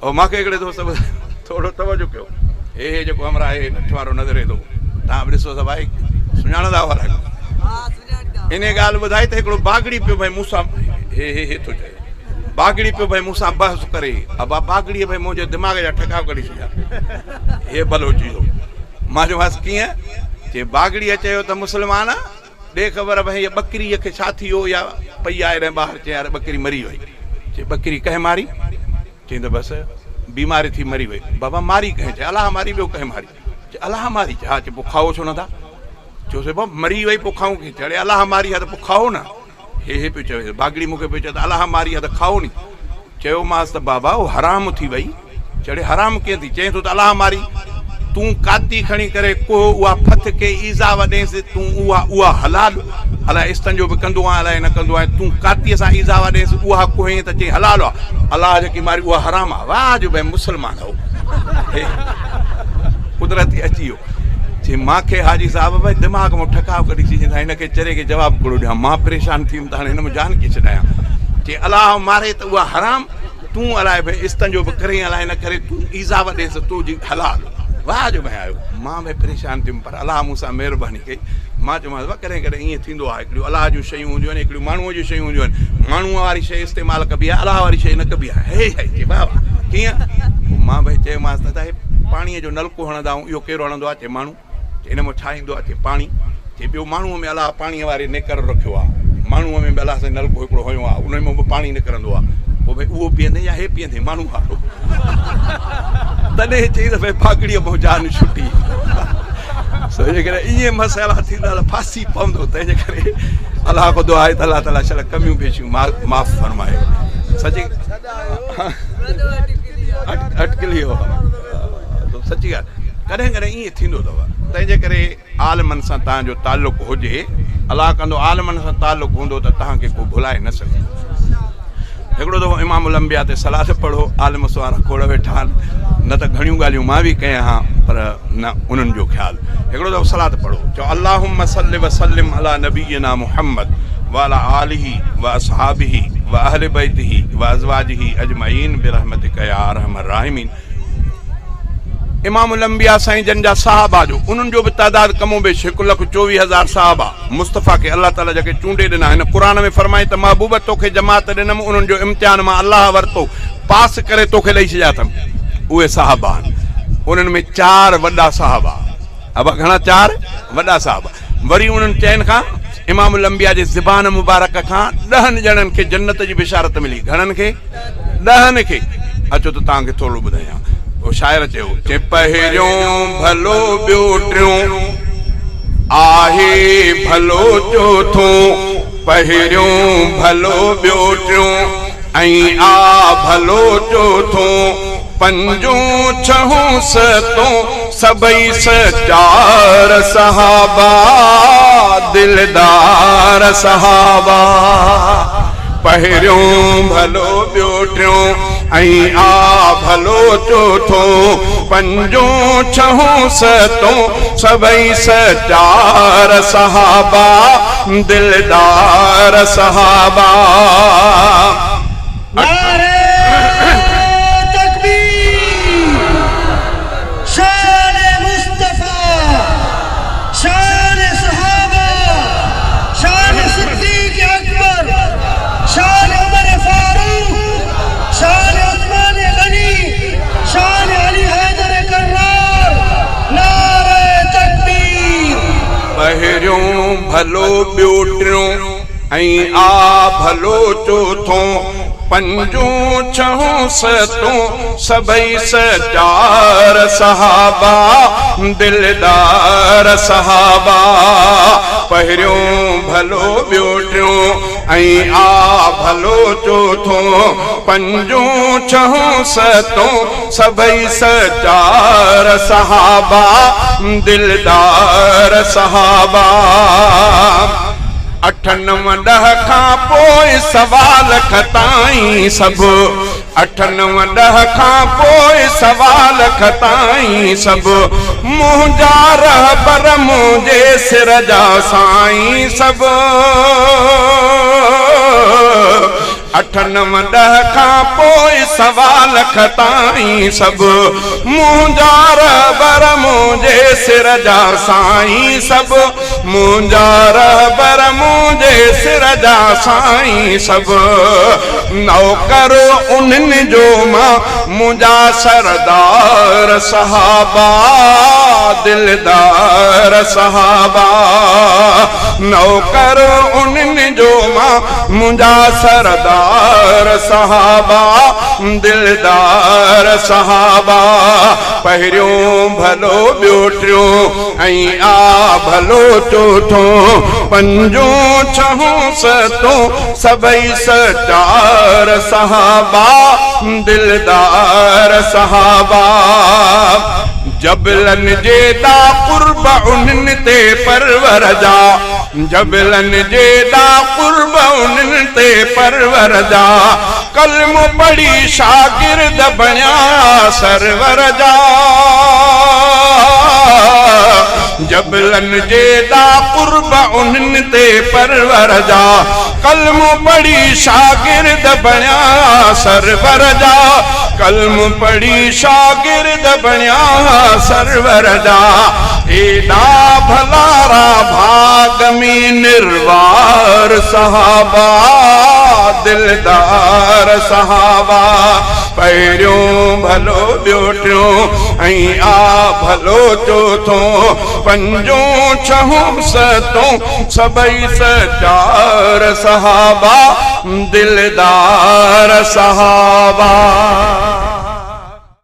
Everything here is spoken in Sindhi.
او مان کي هڪڙي دوست ٻڌايو ٿورو توجه ڪيو هي هي جيڪو همراهه آهي نٺ وارو نظر ايندو توهان به ڏسو ته ڀائي سڃاڻندا هئا الائي ان ڳالهه ٻڌائي ته هڪڙو باگڙي پيو ڀائي مون سان هي هي هي ٿو چئي باگڙي پيو ڀائي مون سان بحث ڪري ابا باگڙي ڀائي منهنجي دماغ جا ٺڪاء ڪڍي ڇڏيا هي بلوچي جو مان چيومانس ڪيئن چي باگڙي چيو ته مسلمان ڏي خبر ڀئي هيء ٻڪريء کي ڇا ٿي ويو يا پئي آهي رهن ٻاهر؟ چيائين يار ٻڪري مري وئي. چي ٻڪري ڪنهن ماري؟ چيائين ته بس بيماري ٿي مري وئي. بابا ماري ڪنهن؟ چي الله ماري ٻيو ڪنهن ماري؟ چي الله ماري. چي ها. چي پوء کائو ڇو نٿا؟ چيوسين بابا مري وئي پوء کائون ڪيئن؟ چي اڙي الله ماري آهي ته پوء کائو نه. هي هي پيو چوي. باگڙي مون کي پيو چئي ته الله ماري آهي ته کائو ني. چيومانس ته بابا اهو حرام ٿي وئي. چڙي حرام ڪيئن ٿي؟ چئين ٿو ته الله ماري. تون ڪاتي کڻي ڪري ڪوهه اها ڦٿ کي ايذاء وڏينس تون اها اها حلال الائي استنجو به ڪندو آهين الائي نه ڪندو آهين تون ڪاتيء سان ايذاء وڏينس اها ڪوهين ته چئين حلال آهي الله جيڪي ماري اها حرام آهي واهه جو ڀئي مسلمان هو قدرتي اچي ويو چي مان کي حاجي صاحب ڀئي دماغ مان ٺڪاء ڪڍي ڇڏي هن کي چري کي جواب ڪهڙو ڏيان مان پريشان ٿي ويم ته هاڻي هن مان جان ڪيئن ڇڏايان چي الله ماري ته اها حرام تون الائي ڀئي استنجو به ڪرين الائي نه ڪرين تون ايذاء وڏيس تو جي حلال واهه جو ڀئي آيو مان ڀئي پريشان ٿيم پر الله مون سان مهرباني ڪئي مان چيومانس ڀا ڪڏهن ڪڏهن ائين ٿيندو آهي هڪڙيون الله جون شيون هونديون آهن هڪڙيون ماڻهوء جون شيون هونديون آهن ماڻهوء واري شيء استعمال ڪبي آهي الله واري شيء نه ڪبي آهي هي هي چي واهه واهه ڪيئن پوء مان ڀئي چيومانس ته هي پاڻيء جو نلڪو هڻندا آهيون اهو ڪير هڻندو آهي چي ماڻهو چي ان مان ڇا ايندو آهي؟ چي پاڻي. چي ٻيو ماڻهوء ۾ الله پاڻيء واري نيڪر رکيو آهي. ماڻهوء ۾ به الله سائين نلڪو هڪڙو هنيو آهي، انهيء مان به پاڻي نڪرندو آهي. پوء ڀئي اهو پيئندين يا هي پيئندين؟ ماڻهو وارو. تڏهن چئي ته ڀئي پاڳڙيء مان جان ڇٽي. سو جيڪڏهن ائين مسئلا ٿيندا ته ڦاسي پوندو. تنهن جي ڪري الله کان دعا آهي ته الله تعاليٰ شل ڪميون پيشيون معاف فرمائي. سچي اٽڪلي هو. سچي ڳالهه ڪڏهن ڪڏهن ائين ٿيندو اٿو تنهن جي ڪري عالمن سان توهان جو تعلق هجي الله ڪندو عالمن سان تعلق هوندو ته توهان کي ڪو ڀلائي نه سگهندو هڪڙو دفعو امام الانبياء تي صلات پڙهو عالم سوارا کوڙ ويٺا آهن نه ته گهڻيون ڳالهيون مان به ڪيان ها پر نه انهن جو خيال هڪڙو دفعو صلات پڙهو چئو اللهم صل وسلم علي نبينا محمد وعلى آله واصحابه واهل بيته وازواجه اجمعين برحمتك يا ارحم الراحمين امام الانبياء سائين جن جا صحابه جو انهن جو به تعداد ڪم و بيش هڪ لک چوويهه هزار صحابه مصطفيٰ کي الله تعالي جيڪي چونڊي ڏنا هن قرآن ۾ فرمائي ته محبوب توکي جماعت ڏنم انهن جو امتحان مان الله ورتو پاس ڪري توکي ڏئي ڇڏيا اٿم اهي صحابه آهن انهن ۾ چار وڏا صحابه ابا گهڻا چار وڏا صحابه وري انهن چئن کان امام الانبياء جي زبان مبارڪ کان ڏهن ڄڻن کي جنت جي بشارت ملي. گهڻن کي؟ ڏهن کي. اچو ته توهان کي ٿورڙو ٻڌايان. اهو شاعر چيو، چي پهريون ڀلو ٻيو ٽيون، آهي ڀلو چوٿون، پهريون ڀلو ٻيو ٽيون، ۽ آ ڀلو چوٿون. پنجون ڇهون ستون سڀئي سچار صحابا دلدار صحابا پهريون ڀلو ٻيو ٽيون ۽ آ ڀلو چوٿون پنجون ڇهون ستون سڀئي سچار صحابا دلدار صحابا. نعري تڪبير شان مصطفيٰ شان صحابه شان صديق اڪبر شان عمر فاروق شان عثمان غني شان علي حيدر ڪرار نعري تڪبير. پهريون ڀلو ٻيو ٽيون ۽ آ ڀلو چوٿون، پنجون، ڇهون، ستون، سڀئي سچار صحابا، دلدار صحابا. پهريون ڀلو ٻيو ٽيون ۽ آ ڀلو چوٿون، پنجون، ڇهون، ستون، سڀئي سچار صحابا، دلدار صحابا. اٺ نو ڏهه کان پوء سوا لک تائين سڀ اٺ نو ڏهه کان پوء سوا لک تائين سڀ منهنجا رهبر منهنجي سر جا سائين سڀ. اٺ نو ڏهه کان پوء سوا لک تائين سڀ منهنجا رهبر منهنجي سر جا سائين سڀ منهنجا رهبر منهنجي سر جا سائين سڀ نوڪر انهن جو مان منهنجا سردار صحابه دلدار صحابه نوڪر انهن جو مان منهنجا سردار صحابه دلدار صحابه پهريون ڀلو ٻيو ٽيون ۽ آ ڀلو چوٿون پنجون ڇهون ستون سڀئي سچار صحابه دلدار صحابه جبلن جيڏا قرب انهن تي پرور جا جبلن جيڏا قرب انهن تي پرور جا ڪلمو پڙهي شاگرد بڻيا سرور جا جبلن جيڏا قرب انهن تي پرور جا ڪلمو پڙهي شاگرد بڻيا سرور جا ڪلمو پڙهي شاگرد بڻيا سرور جا ايڏا ڀلارا ڀاڳ ۾ نروار صحابه دلدار صحابه پهريون ڀلو ٻيو ٽيون ۽ آ ڀلو چوٿون پنجون ڇهون ستون سڀئي سچار صحابه دلدار صحابه.